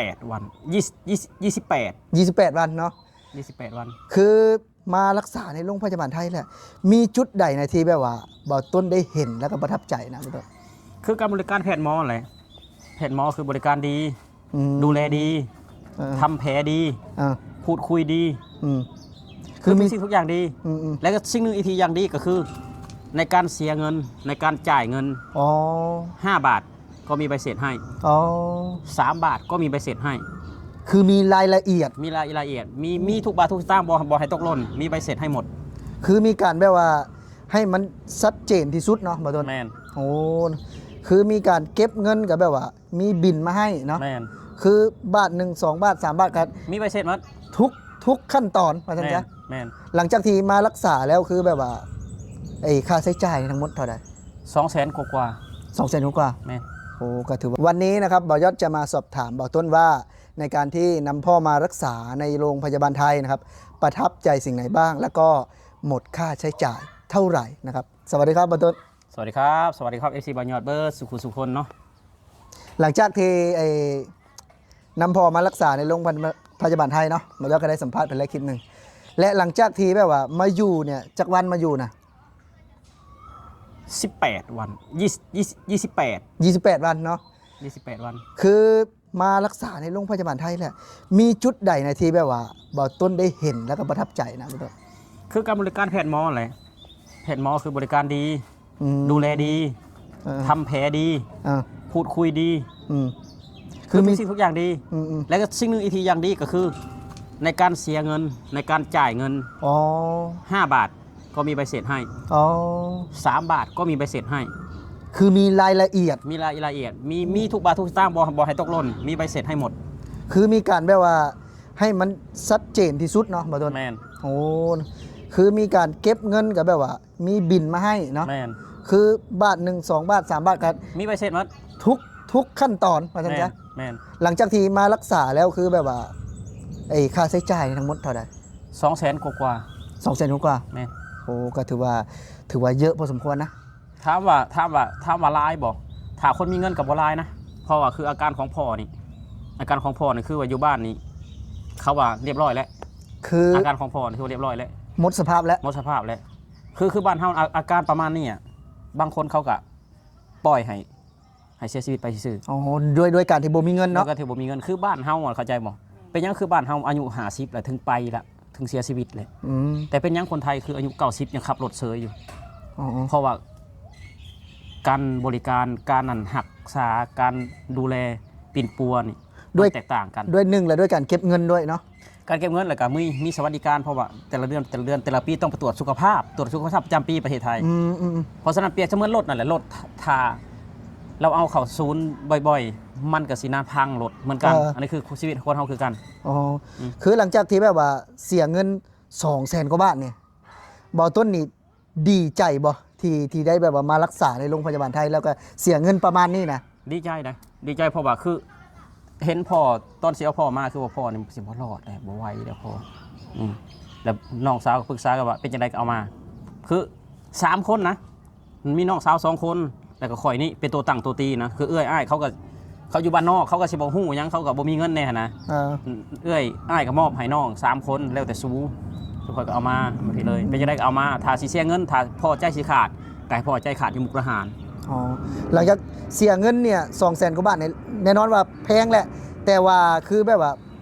ແປດວັນ ຍີ່ສິບ ຍີ່ສິບ ຍີ່ສິບແປດ ຍີ່ສິບແປດວັນເນາະ ຍີ່ສິບແປດວັນ ຄືມາລັກສາໃນໂລງພະຍາບານໄທແລ້ວ ມີຈຸດໃດນະທີ່ແບບວ່າບ່າວຕົ້ນໄດ້ເຫັນແລ້ວກໍປະທັບໃຈນະ? ຄືການບໍລິການແພດໝໍແຫຼະ ແພດໝໍຄືບໍລິການດີ ອືມ ດູແລດີ ເອີ ທຳແຜດີ ເອີ ພູດຄຸຍດີ ອືມ ຄື ຄືມີ ທຸກສິ່ງທຸກຢ່າງດີ ອືມໆ ແລະກໍສິ່ງໜຶ່ງອີກທີ່ຢ່າງດີກໍຄື ໃນການເສຍເງິນ ໃນການຈ່າຍເງິນ ອໍ ຫ້າບາດ ກໍມີໃບເສັດໃຫ້ ອໍ ສາມບາດກໍມີໃບເສັດໃຫ້ ຄືມີລາຍລະອຽດ ມີລາຍລະອຽດ ມີ ມີທຸກບາດທຸກສະຕາງ ບໍ່ ບໍ່ໃຫ້ຕົກຫຼົ່ນ ມີໃບເສັດໃຫ້ໝົດ ຄືມີການແບບວ່າໃຫ້ມັນຊັດເຈນທີ່ສຸດເນາະ ບ່າວຕົ້ນ ແມ່ນ ໂອ້ ຄືມີການເກັບເງິນກໍແບບວ່າມີບິນມາໃຫ້ເນາະ ແມ່ນ ຄືບາດໜຶ່ງ ສອງບາດ ສາມບາດກໍມີໃບເສັດໝົດ ທຸກ ທຸກຂັ້ນຕອນວ່າຊັ້ນຊະ ແມ່ນ ແມ່ນ ຫຼັງຈາກທີ່ມາລັກສາແລ້ວ ຄືແບບວ່າ ໄອ້ຄ່າໃຊ້ຈ່າຍທັງໝົດເທົ່າໃດ? ສອງແສນກວ່າໆ ສອງແສນກວ່າໆ ແມ່ນ ໂອ້ ກໍຖືວ່າ ວັນນີ້ນະຄັບ ບ່າວຍອດຈະມາສອບຖາມບ່າວຕົ້ນວ່າ ໃນການທີ່ນຳພໍ່ມາລັກສາໃນໂລງພະຍາບານໄທນະຄັບ ປະທັບໃຈສິ່ງໃດບ້າງ ແລ້ວກໍໝົດຄ່າໃຊ້ຈ່າຍເທົ່າໃດນະຄັບ? ສະຫວັດດີຄັບບ່າວຕົ້ນ ສະຫວັດດີຄັບ ສະຫວັດດີຄັບ ເອັຟຊີ ບ່າວຍອດເບິດສູ່ຜູ້ສູ່ຄົນເນາະ ຫຼັງຈາກທີ່ໄອ້ນຳພໍ່ມາລັກສາໃນໂລງພະ ພະຍາບານໄທເນາະ ບ່າວຍອດກໍໄດ້ສຳພາດເພິ່ນແລ້ວຄລິບໜຶ່ງ ແລະ ຫຼັງຈາກທີ່ແບບວ່າມາຢູ່ເນີ້ຍ ຈັກວັນມາຢູ່ນະ? ສິບແປດວັນ ຍີ່ສິບ ຍີ່ສິບ ຍີ່ສິບແປດ ຍີ່ສິບແປດວັນເນາະ ຍີ່ສິບແປດວັນ ຄືມາລັກສາໃນໂລງພະຍາບານໄທແລ້ວ ມີຈຸດໃດນະທີ່ແບບວ່າບ່າວຕົ້ນໄດ້ເຫັນແລ້ວກໍປະທັບໃຈນະ? ຄືການບໍລິການແພດໝໍແຫຼະ ແພດໝໍຄືບໍລິການດີ ອືມ ດູແລດີ ເອີ ທຳແຜດີ ເອີ ພູດຄຸຍດີ ອືມ ຄື ຄື ມີ ທຸກສິ່ງທຸກຢ່າງດີ ອືມໆ ແລະກໍສິ່ງໜຶ່ງອີກທີ່ຢ່າງດີກໍຄື ໃນການເສຍເງິນ ໃນການຈ່າຍເງິນ ອໍ ຫ້າບາດ ກໍມີໃບເສັດໃຫ້ ອໍ ສາມບາດກໍມີໃບເສັດໃຫ້ ຄືມີລາຍລະອຽດ ມີລາຍລະອຽດ ມີ ມີທຸກບາດທຸກສະຕາງ ບໍ່ ບໍ່ໃຫ້ຕົກຫຼົ່ນ ມີໃບເສັດໃຫ້ໝົດ ຄືມີການແບບວ່າໃຫ້ມັນຊັດເຈນທີ່ສຸດເນາະ ບ່າວຕົ້ນ ແມ່ນ ໂອ້ ຄືມີການເກັບເງິນກໍແບບວ່າມີບິນມາໃຫ້ເນາະ ແມ່ນ ຄືບາດໜຶ່ງ ສອງບາດ ສາມບາດກໍມີໃບເສັດໝົດ ທຸກ ທຸກຂັ້ນຕອນວ່າຊັ້ນຊະ ແມ່ນ ແມ່ນ ຫຼັງຈາກທີ່ມາລັກສາແລ້ວ ຄືແບບວ່າ ໄອ້ຄ່າໃຊ້ຈ່າຍທັງໝົດເທົ່າໃດ? ສອງແສນກວ່າໆ ສອງແສນກວ່າໆ ແມ່ນ ໂອ້ ກໍຖືວ່າ ຖືວ່າເຍອະພໍສົມຄວນນະ ຖາມວ່າ ຖາມວ່າ ຖາມວ່າຫຼາຍບໍ່? ຖ້າຄົນມີເງິນກໍບໍ່ຫຼາຍນະ ເພາະວ່າຄືອາການຂອງພໍ່ນີ້ ອາການຂອງພໍ່ນີ້ຄືວ່າຢູ່ບ້ານນີ້ ເຂົາວ່າລຽບຮ້ອຍແລ້ວ ຄືອາການຂອງພໍ່ນີ້ຄືວ່າລຽບຮ້ອຍແລ້ວ ໝົດສະພາບແລ້ວ ໝົດສະພາບແລ້ວ ຄື ຄືບ້ານເຮົາ ອາ ອາການປະມານນີ້ອະ ບາງຄົນເຂົາກໍປ່ອຍໃຫ້ ໃຫ້ເສຍຊີວິດໄປຊື່ໆ ອໍ ດ້ວຍ ດ້ວຍການທີ່ບໍ່ມີເງິນເນາະ ດ້ວຍການທີ່ບໍ່ມີເງິນ ຄືບ້ານເຮົາອະ ເຂົ້າໃຈບໍ່? ເປັນຫຍັງຄືບ້ານເຮົາອາຍຸຫ້າສິບແລ້ວ ເຖິງໄປລະ ເຖິງເສຍຊີວິດແຫຼະ ອືມ ແຕ່ເປັນຫຍັງຄົນໄທຄືອາຍຸເກົ້າສິບຍັງຂັບລົດເຊີຍຢູ່? ອໍ ເພາະວ່າການບໍລິການ ການນັ້ນ ຮັກສາ ການດູແລປິ່ນປົວນີ້ ດ້ວຍ ມັນແຕກຕ່າງກັນ ດ້ວຍໜຶ່ງ ແລະ ດ້ວຍການເກັບເງິນດ້ວຍເນາະ ການເກັບເງິນ ແລ້ວກໍມີ ມີສະຫວັດດີການ ເພາະວ່າແຕ່ລະເດືອນ ແຕ່ລະເດືອນ ແຕ່ລະປີຕ້ອງໄປຕວດສຸຂະພາບ ຕວດສຸຂະພາບປະຈຳປີປະເທດໄທ ອືມໆໆ ເພາະສະນັ້ນ ປຽບສະເໝືອນລົດນັ້ນແຫຼະ ລົດ ຖ້າ ຖ້າລາວເອົາເຂົ້າສູນບ່ອຍໆ ມັນກໍຊິນາພັງລົດເໝືອນກັນ ເອີ ອັນນີ້ຄືຊີວິດຄົນເຮົາຄືກັນ ອໍ ອືມ ຄືຫຼັງຈາກທີ່ແບບວ່າເສຍເງິນສອງແສນກວ່າບາດນີ້ ບ່າວຕົ້ນນີ້ ດີໃຈບໍ່ ທີ່ ທີ່ໄດ້ແບບວ່າມາລັກສາໃນໂລງພະຍາບານໄທ ແລ້ວກໍເສຍເງິນປະມານນີ້ນະ? ດີໃຈໃດ໋ ດີໃຈ ເພາະວ່າຄືເຫັນພໍ່ ຕອນຊິເອົາພໍ່ມາ ຄືວ່າພໍ່ນີ້ຊິບໍ່ລອດແລ້ວ ບໍ່ໄຫວແລ້ວພໍ່ ອືມ ແລ້ວນ້ອງສາວກໍປຶກສາກັນວ່າ ເປັນຈັ່ງໃດກໍເອົາມາ ຄືສາມຄົນນະ ມີນ້ອງສາວສອງຄົນ ແລ້ວກໍຂ້ອຍນີ້ເປັນຕົວຕັ້ງຕົວຕີນະ ຄືເອື້ອຍອ້າຍເຂົາກໍ ເຂົາຢູ່ບ້ານນອກ ເຂົາກໍຊິບໍ່ຮູ້ຫຍັງ ເຂົາກໍບໍ່ມີເງິນແດ່ຫັ້ນນະ ເອີ ເອື້ອຍອ້າຍກໍມອບໃຫ້ນ້ອງສາມຄົນ ແລ້ວແຕ່ສູ ສຸຂ້ອຍກໍເອົາມາ ມາພີ້ເລີຍ ເປັນຈັ່ງໃດກໍເອົາມາ ຖ້າຊິເສຍເງິນ ຖ້າພໍ່ໃຈຊິຂາດ ກໍໃຫ້ພໍ່ໃຈຂາດຢູ່ມຸກດາຫານ ອໍ ຫຼັງຈາກເສຍເງິນເນີ້ຍ ສອງແສນກວ່າບາດນີ້ ແນ່ນອນວ່າແພງແຫຼະ ແຕ່ວ່າຄືແບບວ່າ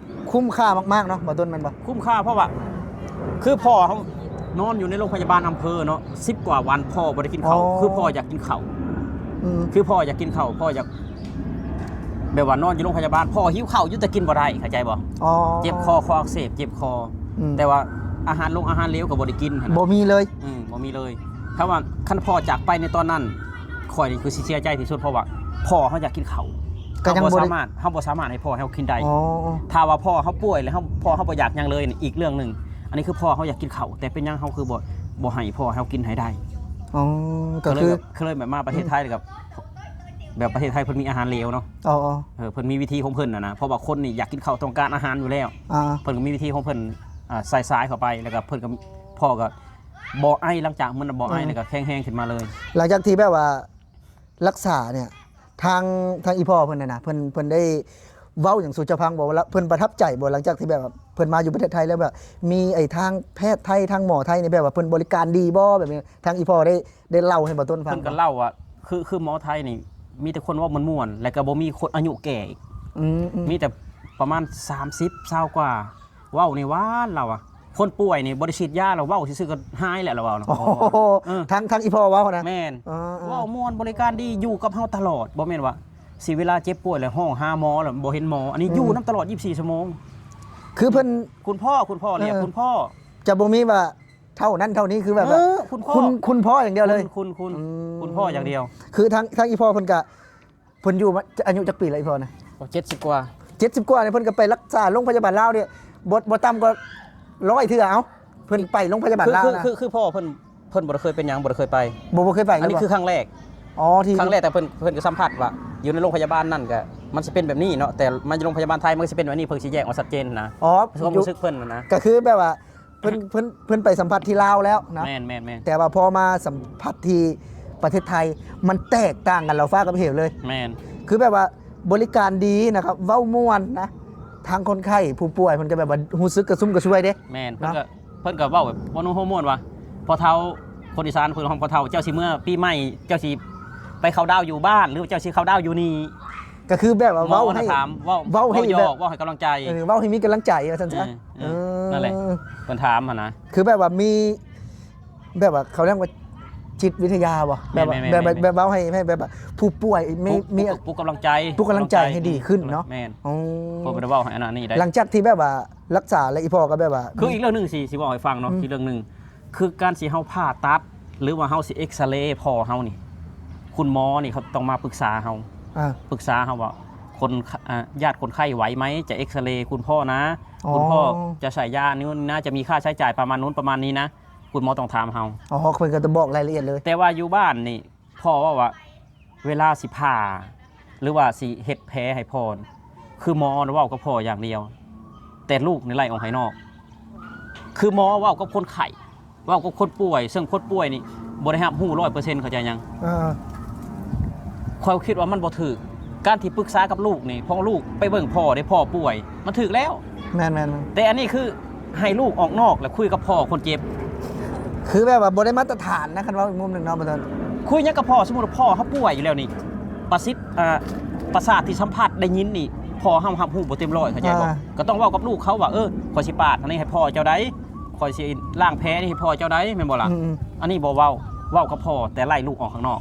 ຄຸ້ມຄ່າມາກໆເນາະ ບ່າວຕົ້ນ ແມ່ນບໍ່? ຄຸ້ມຄ່າ ເພາະວ່າ ຄືພໍ່ເຮົານອນຢູ່ໃນໂລງພະຍາບານອຳເພີເນາະ ສິບກວ່າວັນ ພໍ່ບໍ່ໄດ້ກິນເຂົ້າ ອໍ ຄືພໍ່ຢາກກິນເຂົ້າ ອືມ ຄືພໍ່ຢາກກິນເຂົ້າ ພໍ່ຢາກ ແບບວ່ານອນຢູ່ໂລງພະຍາບານ ພໍ່ຫິວເຂົ້າຢູ່ແຕ່ກິນບໍ່ໄດ້ ເຂົ້າໃຈບໍ່? ອໍ ເຈັບຄໍ ຄໍອັກເສບ ເຈັບຄໍ ອືມ ແຕ່ວ່າອາຫານລົງອາຫານເຫຼວກໍບໍ່ໄດ້ກິນຫັ້ນນະ ບໍ່ມີເລີຍ ອືມ ບໍ່ມີເລີຍ ຖ້າວ່າຄັນພໍ່ຈາກໄປໃນຕອນນັ້ນ ຂ້ອຍນີ້ຄືຊິເສຍໃຈທີ່ສຸດ ເພາະວ່າພໍ່ເຮົາຢາກກິນເຂົ້າ ກໍຍັງບໍ່ໄດ້ ເຮົາບໍ່ສາມາດ ເຮົາບໍ່ສາມາດໃຫ້ພໍ່ເຮົາກິນໄດ້ ອໍ ຖ້າວ່າພໍ່ເຮົາປ່ວຍແລ້ວ ເຮົາ ພໍ່ເຮົາບໍ່ຢາກຫຍັງເລີຍນີ້ ອີກເລື່ອງໜຶ່ງ ອັນນີ້ຄືພໍ່ເຮົາຢາກກິນເຂົ້າ ແຕ່ເປັນຫຍັງເຮົາຄືບໍ່ ບໍ່ໃຫ້ພໍ່ເຮົາກິນໃຫ້ໄດ້ ອໍ ກໍ ກໍເລີຍ ຄື ແບບ ກໍເລີຍແບບມາປະເທດໄທ ແລ້ວກໍ ແບບປະເທດໄທເພິ່ນມີອາຫານເຫຼວເນາະ ອໍໆ ເອີ ເພິ່ນມີວິທີຂອງເພິ່ນນະນະ ເພາະວ່າຄົນນີ້ຢາກກິນເຂົ້າ ຕ້ອງການອາຫານຢູ່ແລ້ວ ອ່າ ເພິ່ນກໍມີວິທີຂອງເພິ່ນ ອ່າ ສາຍໆເຂົ້າໄປ ແລ້ວກໍເພິ່ນກໍ ພໍ່ກໍບໍ່ໄອ ຫຼັງຈາກມື້ນັ້ນບໍ່ໄອ ອືມ ແລ້ວກໍແຂງແຮງຂຶ້ນມາເລີຍ ຫຼັງຈາກທີ່ແບບວ່າ ລັກສາເນີ້ຍ ທາງ ທາງອີ່ພໍ່ເພິ່ນນະນະ ເພິ່ນ ເພິ່ນໄດ້ ເວົ້າຫຍັງສູ່ເຈົ້າຟັງບໍ່? ວ່າເພິ່ນປະທັບໃຈບໍ່? ຫຼັງຈາກທີ່ແບບວ່າເພິ່ນມາຢູ່ປະເທດໄທແລ້ວ ແບບມີໄອ້ທາງແພດໄທ ທາງໝໍໄທນີ້ ແບບວ່າເພິ່ນບໍລິການດີບໍ່? ແບບນີ້ ທາງອີ່ພໍ່ໄດ້ ໄດ້ເລົ່າໃຫ້ບ່າວຕົ້ນຟັງ. ເພິ່ນກໍເລົ່າວ່າ ຄື ຄືໝໍໄທນີ້ ມີແຕ່ຄົນເວົ້າມ່ວນໆ ແລ້ວກໍບໍ່ມີຄົນອາຍຸແກ່ອີກ. ອືມໆ ມີແຕ່ປະມານສາມສິບ ຊາວກວ່າ ເວົ້ານີ້ຫວານ ລາວວ່າ ຄົນປ່ວຍນີ້ບໍ່ໄດ້ສີດຢາ ລາວເວົ້າຊື່ໆກໍຫາຍແລ້ວ ລາວເວົ້ານະ. ໂອ້ໂຫ ເອີ ທາງ ທາງອີ່ພໍ່ເວົ້ານະ. ແມ່ນ. ເອີໆ ເວົ້າມ່ວນ ບໍລິການດີ ຢູ່ກັບເຮົາຕະຫຼອດ ບໍ່ແມ່ນວ່າຊິເວລາເຈັບປ່ວຍແລ້ວຮ້ອງຫາໝໍ ແລ້ວບໍ່ເຫັນໝໍ. ອັນນີ້ ອືມ ຢູ່ນຳຕະຫຼອດ ຊາວສີ່ຊົ່ວໂມງ. ຄືເພິ່ນ ຄຸນພໍ່ ຄຸນພໍ່ ເອີ ເອີ້ຍ ຄຸນພໍ່ ຈະບໍ່ມີວ່າເທົ່ານັ້ນເທົ່ານີ້ ຄືແບບ ເອີ ຄຸນພໍ່ ຄຸນ ຄຸນພໍ່ຢ່າງດຽວເລີຍ. ຄຸນ ຄຸນ ຄຸນ ອືມ ຄຸນພໍ່ຢ່າງດຽວ. ຄືທາງ ທາງອີ່ພໍ່ເພິ່ນກະ ເພິ່ນຢູ່ມາ ອາຍຸຈັກປີແລ້ວອີ່ພໍ່ນະ? ເຈັດສິບກວ່າ ເຈັດສິບກວ່ານີ້ ເພິ່ນກໍໄປລັກສາໂລງພະຍາບານລາວນີ້ ບໍ່ ບໍ່ຕ່ຳກວ່າຮ້ອຍເທື່ອ. ເອົ້າ ເພິ່ນໄປໂລງພະຍາບານລາວນະ. ຄື ຄື ຄືພໍ່ເພິ່ນ ເພິ່ນບໍ່ໄດ້ເຄີຍເປັນຫຍັງ ບໍ່ໄດ້ເຄີຍໄປ. ບໍ່ ບໍ່ເຄີຍໄປ. ອັນນີ້ຄືຄັ້ງແລກ ອໍ ທີ່ ຄັ້ງແລກ. ແຕ່ເພິ່ນ ເພິ່ນກໍສຳຜັດວ່າ ຢູ່ໃນໂລງພະຍາບານນັ້ນກໍມັນຊິເປັນແບບນີ້ເນາະ ແຕ່ມາຢູ່ໂລງພະຍາບານໄທມັນກໍຊິເປັນແບບນີ້ ເພິ່ນຊິແຍກອອກຊັດເຈນນະ. ອໍ ຄວາມຮູ້ສຶກເພິ່ນນະ ກໍຄືແບບວ່າ ເພິ່ນ ເພິ່ນ ເພິ່ນໄປສຳຜັດທີ່ລາວແລ້ວເນາະ. ແມ່ນໆໆ. ແຕ່ວ່າພໍມາສຳຜັດທີ່ປະເທດໄທ ມັນແຕກຕ່າງກັນລາວຟ້າກັບເຫວເລີຍ. ແມ່ນ. ຄືແບບວ່າບໍລິການດີນະຄັບ ເວົ້າມ່ວນນະ ທາງຄົນໄຂ້ຜູ້ປ່ວຍເພິ່ນກໍແບບວ່າຮູ້ສຶກກະຊຸ່ມກະຊວຍເດ້. ແມ່ນ. ເນາະ ເພິ່ນກໍ ເພິ່ນກໍເວົ້າແບບເວົ້າໂນ້ມຫົວມ່ວນວ່າ ພໍ່ເຖົ້າ ຄົນອີສານເພິ່ນຮ້ອງ ພໍ່ເຖົ້າ ເຈົ້າຊິເມືອປີໃໝ່ ເຈົ້າຊິໄປເຂົ້າດາວຢູ່ບ້ານ ຫຼືວ່າເຈົ້າຊິເຂົ້າດາວຢູ່ນີ້? ກໍຄືແບບວ່າເວົ້າໃຫ້ ເວົ້າໃຫ້ ເວົ້າຢອກ ແບບ ເວົ້າໃຫ້ກຳລັງໃຈ. ເອີ ເວົ້າໃຫ້ມີກຳລັງໃຈວ່າຊັ້ນຊະ. ເອີ ເອີ ເອີ ນັ້ນແຫຼະ ເພິ່ນຖາມຫັ້ນນະ. ຄືແບບວ່າມີ ແບບວ່າເຂົາຮຽກວ່າຈິດວິທະຍາບໍ່? ແບບວ່າ ແມ່ນໆໆໆ ແບບວ່າ ແບບເວົ້າໃຫ້ ໃຫ້ແບບວ່າຜູ້ປ່ວຍມີ ປຸກ ມີ ປຸກ ປຸກກຳລັງໃຈ ປຸກກຳລັງໃຈໃຫ້ດີຂຶ້ນເນາະ. ແມ່ນ. ອໍ ເພິ່ນບໍ່ໄດ້ເວົ້າໃຫ້ອັນນັ້ນນີ້ໄດ໋. ຫຼັງຈາກທີ່ແບບວ່າລັກສາແລ້ວ ອີ່ພໍ່ກໍແບບວ່າ ຄືອີກເລື່ອງໜຶ່ງຊິ ຊິເວົ້າໃຫ້ຟັງເນາະ. ອືມ ອີກເລື່ອງໜຶ່ງ ຄືການທີ່ເຮົາຜ່າຕັດ ຫຼືວ່າເຮົາຊິເອັກຊະເຣພໍ່ເຮົານີ້ ຄຸນໝໍນີ້ເຂົາຕ້ອງມາປຶກສາເຮົາ. ອ່າ ປຶກສາເຮົາວ່າຄົນ ອາ ຍາດຄົນໄຂ້ໄຫວໄໝ? ຈະເອັກຊະເຣຄຸນພໍ່ນະ. ອໍ ຄຸນພໍ່ຈະໃສ່ຢານີ້ນະ ຈະມີຄ່າໃຊ້ຈ່າຍປະມານໂນ້ນປະມານນີ້ນະ. ຄຸນໝໍຕ້ອງຖາມເຮົາ. ອໍ ເພິ່ນກໍຈະບອກລາຍລະອຽດເລີຍ. ແຕ່ວ່າຢູ່ບ້ານນີ້ ພໍ່ເວົ້າວ່າ ເວລາຊິຜ່າ ຫຼືວ່າຊິເຮັດແຜໃຫ້ພໍ່ ຄືໝໍເວົ້າກັບພໍ່ຢ່າງດຽວ ແຕ່ລູກນີ້ໄລ່ອອກໃຫ້ນອກ. ຄືໝໍເວົ້າກັບຄົນໄຂ້ ເວົ້າກັບຄົນປ່ວຍ ເຊິ່ງຄົນປ່ວຍນີ້ບໍ່ໄດ້ຮັບຮູ້ຮ້ອຍເປີເຊັນ ເຂົ້າໃຈຍັງ? ເອີ ຂ້ອຍຄິດວ່າມັນບໍ່ຖືກ ການທີ່ປຶກສາກັບລູກນີ້ ເພາະລູກໄປເບິ່ງພໍ່ເດ້ ພໍ່ປ່ວຍ ມັນຖືກແລ້ວ. ແມ່ນໆໆ. ແຕ່ອັນນີ້ຄື ໃຫ້ລູກອອກນອກ ແລ້ວຄຸຍກັບພໍ່ຄົນເຈັບ ຄືແບບວ່າບໍ່ໄດ້ມາດຕະຖານນະ. ຄັນເວົ້າອີກມຸມໜຶ່ງເນາະ ບໍ່ທັນ ຄຸຍຫຍັງກັບພໍ່? ສົມມຸດວ່າພໍ່ເຮົາປ່ວຍຢູ່ແລ້ວນີ້ ປະສິດ ເອີ ປະສາດທີ່ສຳຜັດໄດ້ຍິນນີ້ ພໍ່ເຮົາຮັບຮູ້ບໍ່ເຕັມຮ້ອຍ ເຂົ້າໃຈບໍ່? ອ່າ ກໍຕ້ອງເວົ້າກັບລູກເຂົາວ່າ ເອີ ຂ້ອຍຊິປາດອັນນີ້ໃຫ້ພໍ່ເຈົ້າໃດ ຂ້ອຍຊິລ້າງແຜນີ້ໃຫ້ພໍ່ເຈົ້າໃດ ແມ່ນບໍ່ລະ? ອືມໆ. ອັນນີ້ບໍ່ເວົ້າ ເວົ້າກັບພໍ່ ແຕ່ໄລ່ລູກອອກຂ້າງນອກ.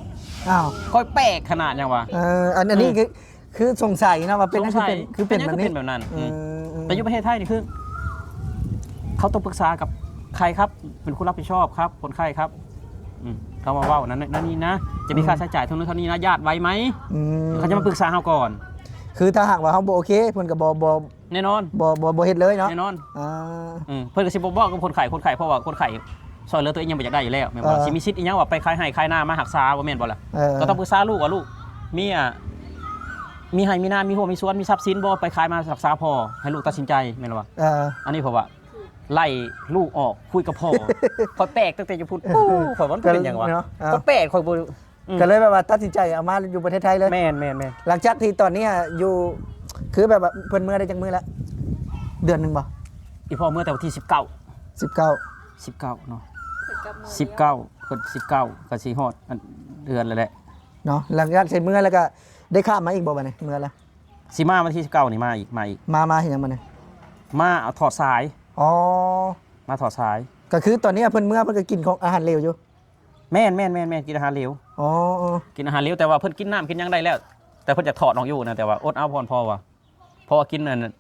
ອ້າວ ຂ້ອຍແປກຂະໜາດຫຍັງວະ? ເອີ ອັນ ອັນນີ້ ເອີ ຄື ຄືສົງໄສເນາະວ່າເປັນຫຍັງ ສົງໄສ ຄືເປັນ ເປັນຫຍັງຄືເປັນແບບນັ້ນ? ອືມ ອືມ ແຕ່ຢູ່ປະເທດໄທນີ້ຄື ເຂົາຕ້ອງປຶກສາກັບໃຄຄັບ ເປັນຄົນຮັບຜິດຊອບຄັບ ຄົນໄຂ້ຄັບ ອືມ ເຂົາມາເວົ້ານັ້ນ ນັ້ນນີ້ນະ ຈະມີຄ່າ ອືມ ໃຊ້ຈ່າຍເທົ່ານັ້ນເທົ່ານີ້ນະ ຍາດໄຫວໄໝ? ອືມ ເຂົາຈະມາປຶກສາເຮົາກ່ອນ. ຄືຖ້າຫາກວ່າເຮົາບໍ່ໂອເຄ ເພິ່ນກໍບໍ່ ບໍ່ ແນ່ນອນ ບໍ່ ບໍ່ ບໍ່ເຮັດເລີຍເນາະ? ແນ່ນອນ. ອ່າ ອືມ ເພິ່ນກໍຊິບໍ່ບອກກັບຄົນໄຂ້ ຄົນໄຂ້ ເພາະວ່າຄົນໄຂ້ຊ່ອຍເຫຼືອຕົວເອງຍັງບໍ່ຢາກໄດ້ຢູ່ແລ້ວ ແມ່ນບໍ່? ເອີ ຊິມີສິດອີ່ຫຍັງວ່າໄປຂາຍໄຮ່ຂາຍນາມາຮັກສາ ບໍ່ແມ່ນບໍ່ລະ? ເອີ ກໍຕ້ອງປຶກສາລູກວ່າ ລູກມີ ອາ ມີໄຮ່ມີນາ ມີຮົ້ວມີສວນ ມີຊັບສິນບໍ່? ໄປຂາຍມາຮັກສາພໍ່ ໃຫ້ລູກຕັດສິນໃຈ ແມ່ນບໍ່? ເອີ ອັນນີ້ເພາະວ່າໄລ່ລູກອອກ ຄຸຍກັບພໍ່ ຂ້ອຍແປກຕັ້ງແຕ່ຢູ່ພຸ້ນ ໂອ້ ຂ້ອຍວ່າມັນເປັນຫຍັງວະ? ເນາະ ເອີ ຂ້ອຍແປກ ຂ້ອຍບໍ່ ອືມ ກໍເລີຍແບບວ່າຕັດສິນໃຈເອົາມາຢູ່ປະເທດໄທເລີຍ. ແມ່ນໆໆ. ຫຼັງຈາກທີ່ຕອນນີ້ຢູ່ ຄືແບບວ່າເພິ່ນເມືອໄດ້ຈັກມື້ລະ? ເດືອນໜຶ່ງບໍ່? ອີ່ພໍ່ເມືອແຕ່ວັນທີສິບເກົ້າ ສິບເກົ້າ ສິບເກົ້າເນາະ ສິບເກົ້າ ເພິ່ນສິບເກົ້າ ກໍຊິຮອດອັນເດືອນແລ້ວແຫຼະເນາະ. ຫຼັງຈາກທີ່ເມືອແລ້ວກໍໄດ້ຂ້າມມາອີກບໍ່ບັດນີ້? ເມືອແລ້ວ ຊິມາວັນທີສິບເກົ້ານີ້ ມາອີກ ມາອີກ. ມາ ມາເຮັດຫຍັງບັດນີ້? ມາເອົາຖອດສາຍ. ອໍ ມາຖອດສາຍ. ກໍຄືຕອນນີ້ເພິ່ນເມືອ ເພິ່ນກໍກິນຂອງ ອາຫານເຫຼວຢູ່? ແມ່ນໆໆໆ ກິນອາຫານເຫຼວ. ອໍ ເອີ ກິນອາຫານເຫຼວ ແຕ່ວ່າເພິ່ນກິນນ້ຳກິນຫຍັງໄດ້ແລ້ວ ແຕ່ເພິ່ນຢາກຖອດອອກຢູ່ນະ ແຕ່ວ່າອົດເອົາ ພອນ ເພາະວ່າ ເພາະວ່າກິນອັນ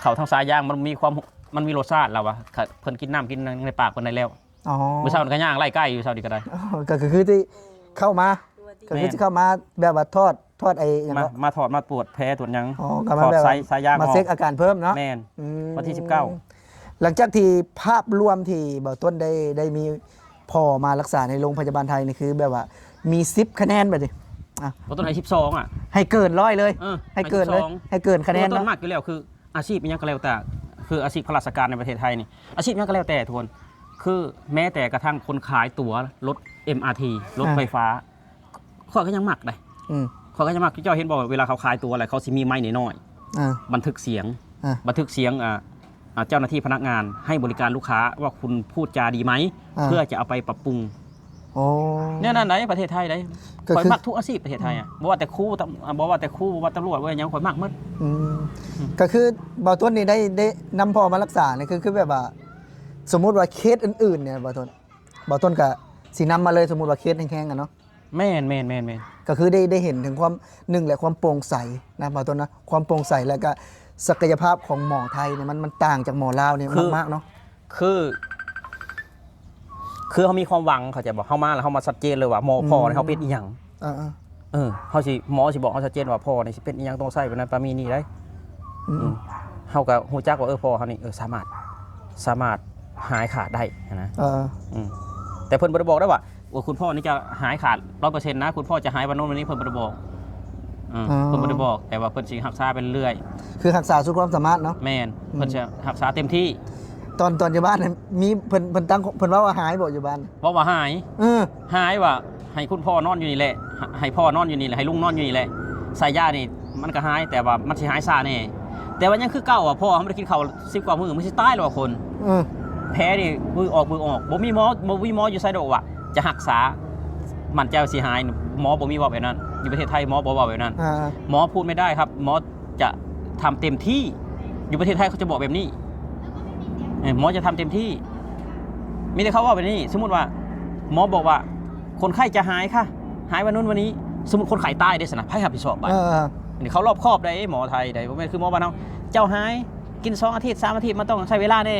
ເຂົ້າທາງສາຍຢາງ ມັນມີຄວາມ ມັນມີລົດຊາດ ລາວວ່າ ເພິ່ນກິນນ້ຳກິນຫຍັງໃນປາກເພິ່ນໄດ້ແລ້ວ. ອໍ ມື້ເຊົ້ານີ້ກໍຍ່າງໄລ່ໄກ່ຢູ່ ເຊົ້ານີ້ກໍໄດ້. ອໍ ກໍຄືທີ່ເຂົ້າມາ ກໍຄື ແມ່ນ ຊິເຂົ້າມາແບບວ່າຖອດ ຖອດໄອ້ຫຍັງ ມາ ເນາະ ມາຖອດມາປວດແຜປວດຫຍັງ. ອໍ ກໍມາແບບວ່າ ສາຍ ສາຍຢາງ ມາເຊັກອາການເພີ່ມເນາະ. ແມ່ນ ອືມ ວັນທີສິບເກົ້າ. ຫຼັງຈາກທີ່ພາບລວມທີ່ບ່າວຕົ້ນໄດ້ ໄດ້ມີພໍ່ມາຮັກສາໃນໂລງພະຍາບານໄທນີ້ ຄືແບບວ່າມີສິບຄະແນນບັດນີ້ ອ່ະ ບ່າວຕົ້ນໃຫ້ສິບສອງ ອ່ະ ໃຫ້ເກີນຮ້ອຍເລີຍ. ເອີ ໃຫ້ເກີນເລີຍ ໃຫ້ສິບສອງ ໃຫ້ເກີນຄະແນນເນາະ. ບ່າວຕົ້ນມັກຢູ່ແລ້ວ ຄືອາຊີບອີ່ຫຍັງກໍແລ້ວແຕ່ ຄືອາຊີບຂ້າລາຊະການໃນປະເທດໄທນີ້ ອາຊີບຫຍັງກໍແລ້ວແຕ່ທຸກຄົນ ຄືແມ້ແຕ່ກະທັ່ງຄົນຂາຍຕົ໋ວລົດເອັມອາທີ ລົດ ອ່າ ໄຟຟ້າ ຂ້ອຍກໍຍັງມັກໄດ໋. ອືມ ຂ້ອຍກໍຍັງມັກ. ເຈົ້າເຫັນບໍ່ ເວລາເຂົາຂາຍຕົ໋ວແລ້ວ ເຂົາຊິມີໄມ້ນ້ອຍ ອ່າ ບັນທຶກສຽງ ອ່າ ບັນທຶກສຽງ ອ່າ ອ່າ ເຈົ້າໜ້າທີ່ພະນັກງານໃຫ້ບໍລິການລູກຄ້າວ່າຄຸນພູດຈາດີໄໝ ອ່າ ເພື່ອຈະເອົາໄປປັບປຸງ. ໂອ້ ແນວນັ້ນໃດ໋ ປະເທດໄທໃດ໋ ຂ້ອຍມັກທຸກອາຊີບປະເທດໄທອະ ບໍ່ວ່າແຕ່ຄູ ບໍ່ວ່າແຕ່ຄູ ບໍ່ວ່າຕຳຫຼວດ ບໍ່ວ່າຫຍັງ ຂ້ອຍມັກໝົດ. ອືມ ອືມ ກໍຄືບ່າວຕົ້ນນີ້ໄດ້ ໄດ້ນຳພໍ່ມາຮັກສານີ້ ຄື ຄືແບບວ່າ ສົມມຸດວ່າເຄສອື່ນໆ ນີ້ ບ່າວຕົ້ນ ບ່າວຕົ້ນກໍຊິນຳມາເລີຍ ສົມມຸດວ່າເຄສແຮງໆ ອະເນາະ. ແມ່ນໆໆໆ ກໍຄືໄດ້ ໄດ້ເຫັນເຖິງຄວາມ ໜຶ່ງແຫຼະ ຄວາມໂປ່ງໃສນະ ບ່າວຕົ້ນນະ ຄວາມໂປ່ງໃສ ແລ້ວກໍສັກກະຍະພາບຂອງໝໍໄທນີ້ ມັນ ມັນຕ່າງຈາກໝໍລາວນີ້ ຄື ມາກໆ ເນາະ. ຄື ຄືເຮົາມີຄວາມຫວັງ ເຂົ້າໃຈບໍ່? ເຮົາມາແລ້ວເຮົາມາຊັດເຈນເລີຍວ່າໝໍ ອືມ ພໍ່ນີ້ເຮົາເປັນອີ່ຫຍັງ. ເອີໆ ເອີ ເຮົາຊິ ໝໍຊິບອກເຮົາຊັດເຈນວ່າພໍ່ນີ້ຊິເປັນອີ່ຫຍັງ ຕ້ອງໃຊ້ປານນັ້ນປານນີ້ນີ້ໄດ໋. ອືມ ອືມ ເຮົາກໍຮູ້ຈັກວ່າ ເອີ ພໍ່ເຮົານີ້ ເອີ ສາມາດ ສາມາດຫາຍຂາດໄດ້ຫັ້ນນະ. ເອີ ອືມ ແຕ່ເພິ່ນບໍ່ໄດ້ບອກໄດ້ວ່າ ໂອ້ ຄຸນພໍ່ນີ້ຈະຫາຍຂາດຮ້ອຍເປີເຊັນນະ ຄຸນພໍ່ຈະຫາຍວັນໂນ້ນວັນນີ້ ເພິ່ນບໍ່ໄດ້ບອກ. ເອີ ອໍ ເພິ່ນບໍ່ໄດ້ບອກ ແຕ່ວ່າເພິ່ນຊິຮັກສາໄປເລື້ອຍ ຄືຮັກສາສຸດຄວາມສາມາດເນາະ. ແມ່ນ ອືມ ເພິ່ນຊິຮັກສາເຕັມທີ່. ຕອນ ຕອນຢູ່ບ້ານນະ ມີເພິ່ນ ເພິ່ນຕັ້ງ ເພິ່ນເວົ້າວ່າຫາຍບໍ່ ຢູ່ບ້ານ? ເວົ້າວ່າຫາຍ. ເອີ ຫາຍວ່າໃຫ້ຄຸນພໍ່ນອນຢູ່ນີ້ແຫຼະ ໃຫ້ພໍ່ນອນຢູ່ນີ້ແຫຼະ ໃຫ້ລຸງນອນຢູ່ນີ້ແຫຼະ ໃສ່ຢານີ້ມັນກໍຫາຍ ແຕ່ວ່າມັນຊິຫາຍຊ້າແດ່. ແຕ່ວ່າຍັງຄືເກົ່າອະ ພໍ່ເຮົາບໍ່ໄດ້ກິນເຂົ້າສິບກວ່າມື້ ມັນຊິຕາຍແລ້ວອະຄົນ. ເອີ ແຜນີ້ບຶອອກບຶອອກ ບໍ່ມີໝໍ ບໍ່ມີໝໍຢູ່ໃສດອກວ່າຈະຮັກສາ ໝັ້ນໃຈວ່າຊິຫາຍ. ໝໍບໍ່ມີເວົ້າແບບນັ້ນ ຢູ່ປະເທດໄທໝໍບໍ່ເວົ້າແບບນັ້ນ. ອ່າ ໝໍພູດໄມ່ໄດ້ຄັບ ໝໍຈະທຳເຕັມທີ່. ຢູ່ປະເທດໄທເຂົາຈະບອກແບບນີ້ ເອີ ໝໍຈະທຳເຕັມທີ່. ມີແຕ່ເຂົາເວົ້າແບບນີ້ ສົມມຸດວ່າໝໍບອກວ່າ ຄົນໄຂ້ຈະຫາຍຄ່ະ ຫາຍວັນໂນ້ນວັນນີ້. ສົມມຸດຄົນໄຂ້ຕາຍເດ້ຊັ້ນນະ ໃຜຮັບຜິດຊອບບາດ? ເອີ ອັນນີ້ເຂົາລອບຄອບໄດ໋ ໝໍໄທໄດ໋ ບໍ່ແມ່ນຄືໝໍບ້ານເຮົາ ເຈົ້າຫາຍ ກິນສອງອາທິດ ສາມອາທິດ ມັນຕ້ອງໃຊ້ເວລາແດ່.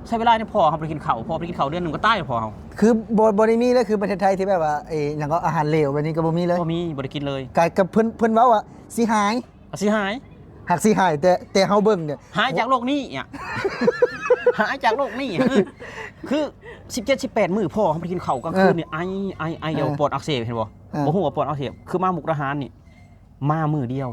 ໃຊ້ເວລາໃຫ້ພໍ່ເຮົາບໍ່ໄດ້ກິນເຂົ້າ ພໍ່ບໍ່ໄດ້ກິນເຂົ້າເດືອນໜຶ່ງກໍຕາຍແລ້ວພໍ່ເຮົາ. ຄືບໍ່ ບໍ່ໄດ້ມີເລີຍ ຄືປະເທດໄທທີ່ແບບວ່າ ເອີ ຫຍັງກໍອາຫານເຫຼວແບບນີ້ກໍບໍ່ມີເລີຍ? ບໍ່ມີ ບໍ່ໄດ້ກິນເລີຍ. ກະ ກະເພິ່ນ ເພິ່ນເວົ້າວ່າຊິຫາຍ ຊິຫາຍ ຫາກຊິຫາຍ ແຕ່ ແຕ່ເຮົາເບິ່ງນີ້ ຫາຍຈາກໂລກນີ້ອະ ຫາຍຈາກໂລກນີ້. ຄື ຄືສິບເຈັດ ສິບແປດມື້ ພໍ່ເຮົາບໍ່ໄດ້ກິນເຂົ້າ ກາງຄືນນີ້ ເອີ ໄອ ໄອ ໄອ ເອີ ປອດອັກເສບ ເຫັນບໍ່? ເອີ ບໍ່ຮູ້ວ່າປອດອັກເສບ. ຄືມາມຸກດາຫານນີ້ ມາມື້ດຽວ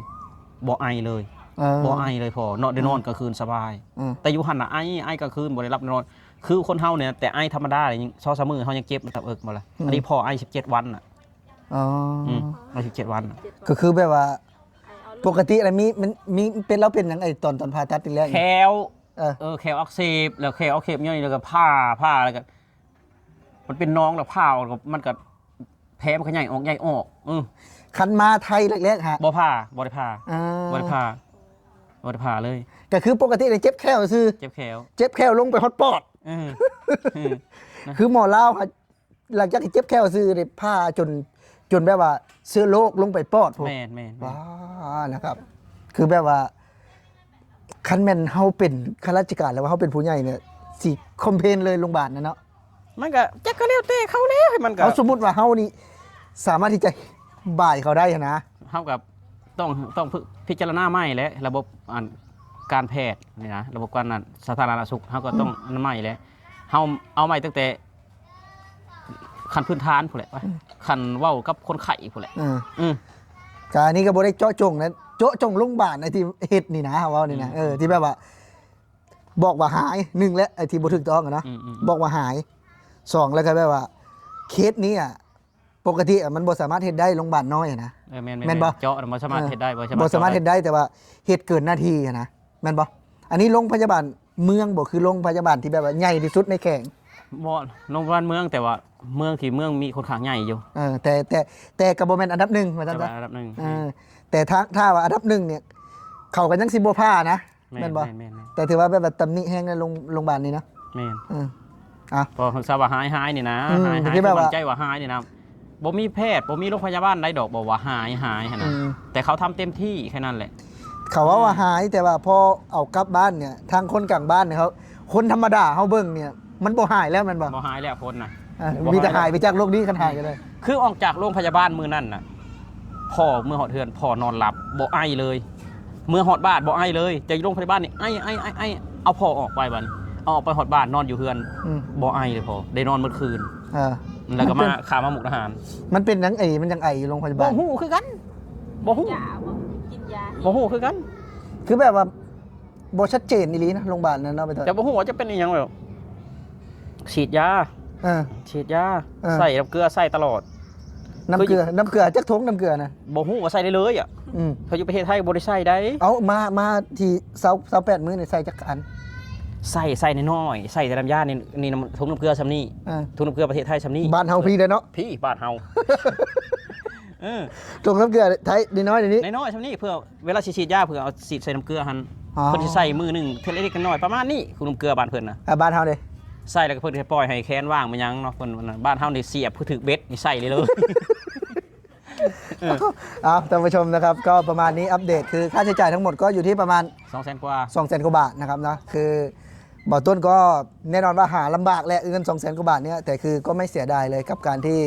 ບໍ່ໄອເລີຍ. ເອີ ບໍ່ໄອເລີຍພໍ່ເນາະ ໄດ້ນອນກາງຄືນສະບາຍ. ເອີ ແຕ່ຢູ່ຫັ້ນນະ ໄອ ໄອກາງຄືນ ບໍ່ໄດ້ຫຼັບໄດ້ນອນ. ຄືຄົນເຮົານີ້ ແຕ່ໄອທຳມະດານີ້ ສອງສາມມື້ເຮົາຍັງເຈັບ ມັນທຳເອິກບໍ່ລະ. ອືມ ອັນນີ້ພໍ່ໄອສິບເຈັດວັນນະ. ອໍ ອືມ ໄອສິບເຈັດວັນນະ. ກໍຄືແບບວ່າ ປົກກະຕິລະມີ ມັນມີ ເປັນ ລາວເປັນຫຍັງ ໄອ້ຕອນ ຕອນຜ່າຕັດທີແລກ? ແຂ້ວ. ເອີ ເອີ ແຂ້ວອັກເສບ ແລ້ວແຂ້ວອັກເສບຍ້ອນນີ້ ແລ້ວກໍຜ່າ ຜ່າ ແລ້ວກໍມັນເປັນໜອງ ແລ້ວຜ່າ ແລ້ວກໍມັນກໍ ແຜມັນກໍໃຫຍ່ອອກ ໃຫຍ່ອອກ. ເອີ ຄັນມາໄທແລກໆ ຫະ ບໍ່ຜ່າ ບໍ່ໄດ້ຜ່າ. ອ່າ ບໍ່ໄດ້ຜ່າ ບໍ່ໄດ້ຜ່າເລີຍ. ກໍຄືປົກກະຕິນີ້ເຈັບແຂ້ວຊື່ ເຈັບແຂ້ວ ເຈັບແຂ້ວລົງໄປຮອດປອດ. ເອີ ເອີ ນະ ຄືໝໍລາວຫະ ຫຼັງຈາກທີ່ເຈັບແຂ້ວຊື່ໄດ້ຜ່າຈົນ ຈົນແບບວ່າເຊື້ອໂລກລົງໄປປອດພຸ້ນ. ແມ່ນໆໆ ວ້າ ນະຄັບ ຄືແບບວ່າ ຄັນແມ່ນເຮົາເປັນຂ້າລາຊະການ ຫຼືວ່າເຮົາເປັນຜູ້ໃຫຍ່ນີ້ ຊິຄອມເພນເລີຍໂລງບານນະເນາະ. ມັນກໍຈັກກໍແລ້ວແຕ່ເຂົາແຫຼະ ມັນກໍ ເອົາ ສົມມຸດວ່າເຮົານີ້ສາມາດທີ່ຈະບາຍເຂົາໄດ້ຫັ້ນນະ. ເຮົາກໍຕ້ອງ ຕ້ອງພິ ພິຈາລະນາໃໝ່ແຫຼະ ລະບົບ ອັນ ການແພດນີ້ນະ ລະບົບການນັ້ນ ສາທາລະນະສຸກ ເຮົາກໍຕ້ອງ ອືມ ອັນໃໝ່ແຫຼະ. ເຮົາເອົາໃໝ່ຕັ້ງແຕ່ ຂັ້ນພື້ນຖານພຸ້ນແຫຼະ ອືມ ຂັ້ນເວົ້າກັບຄົນໄຂ້ພຸ້ນແຫຼະ. ເອີ ອືມ ກະອັນນີ້ກໍບໍ່ໄດ້ເຈາະຈົງນະ ເຈາະຈົງໂລງບານໃນທີ່ເຮັດນີ້ນະ ເຮົາເວົ້ານີ້ນະ. ອືມ ເອີ ທີ່ແບບວ່າ ບອກວ່າຫາຍ ໜຶ່ງແຫຼະ ໄອ້ທີ່ບໍ່ຖືກຕ້ອງນະ ອືມໆໆ ບອກວ່າຫາຍ. ສອງ ແລ້ວກໍແບບວ່າ ເຄສນີ້ອະ ປົກກະຕິອະ ມັນບໍ່ສາມາດເຮັດໄດ້ ໂລງບານນ້ອຍນະ. ເອີ ແມ່ນໆ ແມ່ນບໍ່? ເຈາະນະ ບໍ່ສາມາດ ເອີ ເຮັດໄດ້ ບໍ່ສາມາດ ບໍ່ສາມາດເຮັດໄດ້ ແຕ່ວ່າເຮັດເກີນໜ້າທີ່ນະ ແມ່ນບໍ່? ອັນນີ້ໂລງພະຍາບານ ເມືອງບໍ່ ຄືໂລງພະຍາບານທີ່ແບບວ່າໃຫຍ່ທີ່ສຸດໃນແຂວງ. ບໍ່ ໂລງພະຍາບານເມືອງ ແຕ່ວ່າເມືອງທີ່ເມືອງມີຄ່ອນຂ້າງໃຫຍ່ຢູ່. ເອີ ແຕ່ ແຕ່ ແຕ່ກໍບໍ່ແມ່ນອັນດັບໜຶ່ງວ່າຊັ້ນຊະ. ແຕ່ວ່າອັນດັບໜຶ່ງ ເອີ ແຕ່ຖ້າ ຖ້າວ່າອັນດັບໜຶ່ງນີ້ ເຂົາກໍຍັງຊິບໍ່ຜ່ານະ. ແມ່ນ ແມ່ນບໍ່? ແມ່ນໆໆ ແຕ່ຖືວ່າແບບວ່າຕຳໜິແຮງໃນໂລງ ໂລງບານນີ້ນະ. ແມ່ນ ເອີ ອ່ະ ພໍຮູ້ສຶກວ່າຫາຍ ຫາຍນີ້ນະ ອືມ ຫາຍ ແຕ່ທີ່ແບບວ່າ ໝັ້ນໃຈວ່າຫາຍນີ້ນະ ບໍ່ມີແພດ ບໍ່ມີໂລງພະຍາບານໃດດອກ ບອກວ່າຫາຍ ຫາຍຫັ້ນນະ. ອືມ ແຕ່ເຂົາທຳເຕັມທີ່ແຄ່ນັ້ນແຫຼະ. ເຂົາເວົ້າວ່າ ອືມ ຫາຍ ແຕ່ວ່າພໍເອົາກັບບ້ານນີ້ ທາງຄົນກາງບ້ານນີ້ ເຂົາ ຄົນທຳມະດາເຮົາເບິ່ງນີ້ ມັນບໍ່ຫາຍແລ້ວແມ່ນບໍ່? ບໍ່ຫາຍແລ້ວຄົນນະ ເອີ ບໍ່ຫາຍແລ້ວ ມີແຕ່ຫາຍໄປຈາກໂລກນີ້ ຄັນຫາຍກໍໄດ້. ອືມ ຄືອອກຈາກໂລງພະຍາບານມື້ນັ້ນນະ ພໍ່ເມືອຮອດເຮືອນ ພໍ່ນອນຫຼັບ ບໍ່ໄອເລີຍ. ເມືອຮອດບ້ານບໍ່ໄອເລີຍ ແຕ່ຢູ່ໂລງພະຍາບານນີ້ ໄອ ໄອ ໄອ ໄອ ເອົາພໍ່ອອກໄປບາດນີ້ ເອົາອອກໄປຮອດບ້ານນອນຢູ່ເຮືອນ. ອືມ ບໍ່ໄອເລີຍພໍ່ ໄດ້ນອນໝົດຄືນ. ເອີ ແລ້ວກໍມາ ມັນເປັນ ຂ້າມມາມຸກດາຫານ. ມັນເປັນຫຍັງໄອ ມັນຈັ່ງໄອຢູ່ໂລງພະຍາບານ? ບໍ່ຮູ້ຄືກັນ ບໍ່ຮູ້ ກິນຢາບໍ່? ກິນຢາ ບໍ່ຮູ້ຄືກັນ. ຄືແບບວ່າບໍ່ຊັດເຈນອີ່ຫຼີນະ ໂລງບານນັ້ນເນາະ ແຕ່ບໍ່ຮູ້ວ່າຈະເປັນອີ່ຫຍັງແລ້ວ. ສີດຢາ ເອີ ສີດຢາ ເອີ ໃສ່ນ້ຳເກືອ ໃສ່ຕະຫຼອດ. ນ້ຳເກືອ ນ້ຳເກືອຈັກຖົງ ນ້ຳເກືອນະ? ບໍ່ຮູ້ວ່າໃສ່ໄດ້ເລີຍອະ. ອືມ ເຂົາຢູ່ປະເທດໄທບໍ່ໄດ້ໃສ່ໄດ໋. ເອົາ ມາ ມາທີ່ຊາວ ຊາວແປດມື້ນີ້ໃສ່ຈັກອັນ? ໃສ່ ໃສ່ນ້ອຍໆ ໃສ່ແຕ່ນ້ຳຢານີ້ ນີ້ ຖົງນ້ຳເກືອຊ່ຳນີ້ ອ່າ ຖົງນ້ຳເກືອປະເທດໄທຊ່ຳນີ້. ບ້ານເຮົາພີ້ເດ້ເນາະ ພີ້ບ້ານເຮົາ. ເອີ ຖົງນ້ຳເກືອໄທນ້ອຍໆນີ້ ນ້ອຍໆຊ່ຳນີ້ ເພື່ອເວລາຊິສີດຢາ ເພື່ອເອົາສີດໃສ່ນ້ຳເກືອຫັ້ນ. ອໍ ເພິ່ນຊິໃສ່ມື້ໜຶ່ງເທື່ອເລັກໆນ້ອຍໆປະມານນີ້ ຖົງນ້ຳເກືອບ້ານເພິ່ນນະ. ອ່າ ບ້ານເຮົາເດ? ໃສ່ແລ້ວກໍເພິ່ນຈະປ່ອຍໃຫ້ແຂນຫວ່າງແມ່ນຫຍັງເນາະ ເພິ່ນ ບ້ານເຮົານີ້ສຽບຄືຖືກເບັດນີ້ໃສ່ເລີຍ. ເອີ ເອົາ ທ່ານຜູ້ຊົມນະຄັບ ກໍປະມານນີ້ ອັບເດດຄືຄ່າໃຊ້ຈ່າຍທັງໝົດກໍຢູ່ທີ່ປະມານ ສອງແສນກວ່າ ສອງແສນກວ່າບາດນະຄັບເນາະ. ຄືບ່າວຕົ້ນກໍແນ່ນອນວ່າຫາລຳບາກແຫຼະ ເງິນສອງແສນກວ່າບາດເນີ້ຍ ແຕ່ຄືກໍໄມ່ເສຍດາຍເລີຍກັບການທີ່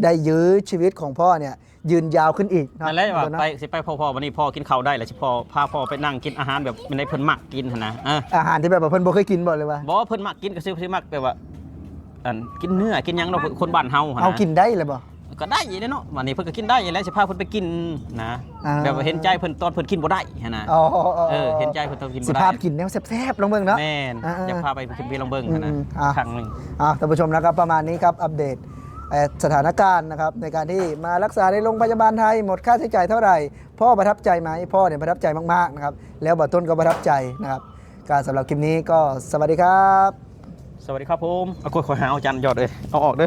ໄດ້ຢື້ຊີວິດຂອງພໍ່ເນີ້ຍ ຢືນຍາວຂຶ້ນອີກເນາະ. ນັ້ນແຫຼະວ່າ ເນາະ ໄປ ຊິໄປພໍ້ພໍ່ ບັດນີ້ພໍ່ກິນເຂົ້າໄດ້ແລ້ວ ຊິພໍ້ ພາພໍ່ໄປນັ່ງກິນອາຫານແບບ ແມ່ນໃດເພິ່ນມັກກິນຫັ້ນນະ. ເອີ ອາຫານທີ່ແບບວ່າເພິ່ນບໍ່ເຄີຍກິນບໍ່ ຫຼືວ່າ? ບໍ່ ເພິ່ນມັກກິນ ກໍຊິ ຊິມັກແບບວ່າ ອັນ ກິນເນື້ອກິນຫຍັງເນາະ ຄົນບ້ານເຮົາຫັ້ນນະ. ເອົາ ກິນໄດ້ແລ້ວບໍ່? ກໍໄດ້ຢູ່ແລ້ວເນາະ ບັດນີ້ເພິ່ນກໍກິນໄດ້ຢູ່ແລ້ວ ຊິພາເພິ່ນໄປກິນນະ. ອ່າ ແບບວ່າເຫັນໃຈເພິ່ນຕອນເພິ່ນກິນບໍ່ໄດ້ຫັ້ນນະ. ອໍ ເອີ ເຫັນໃຈເພິ່ນຕອນກິນບໍ່ໄດ້ ຊິພາໄປກິນແນວແຊບໆລອງເບິ່ງເນາະ. ແມ່ນ ອ່າໆ ຢາກພາໄປກິນ ໄປລອງເບິ່ງຫັ້ນນະ ອືມໆ ອ່າ ຄັ້ງໜຶ່ງ. ອ່າ ທ່ານຜູ້ຊົມນະຄັບ ປະມານນີ້ຄັບ ອັບເດດ ເອີ ສະຖານະການນະຄັບ ໃນການທີ່ມາລັກສາໃນໂຮງພະຍາບານໄທ ໝົດຄ່າໃຊ້ຈ່າຍເທົ່າໃດ ພໍ່ປະທັບໃຈໄໝ? ພໍ່ນີ້ປະທັບໃຈມາກໆນະຄັບ ແລ້ວບ່າວຕົ້ນກໍປະທັບໃຈນະຄັບ. ກໍສຳລັບຄລິບນີ້ກໍສະຫວັດດີຄັບ. ສະຫວັດດີຄັບຜົມ. ເອົາ ຂ້ອຍຫາເອົາຈານຢອດເອີຍ ເອົາອອກເດີ.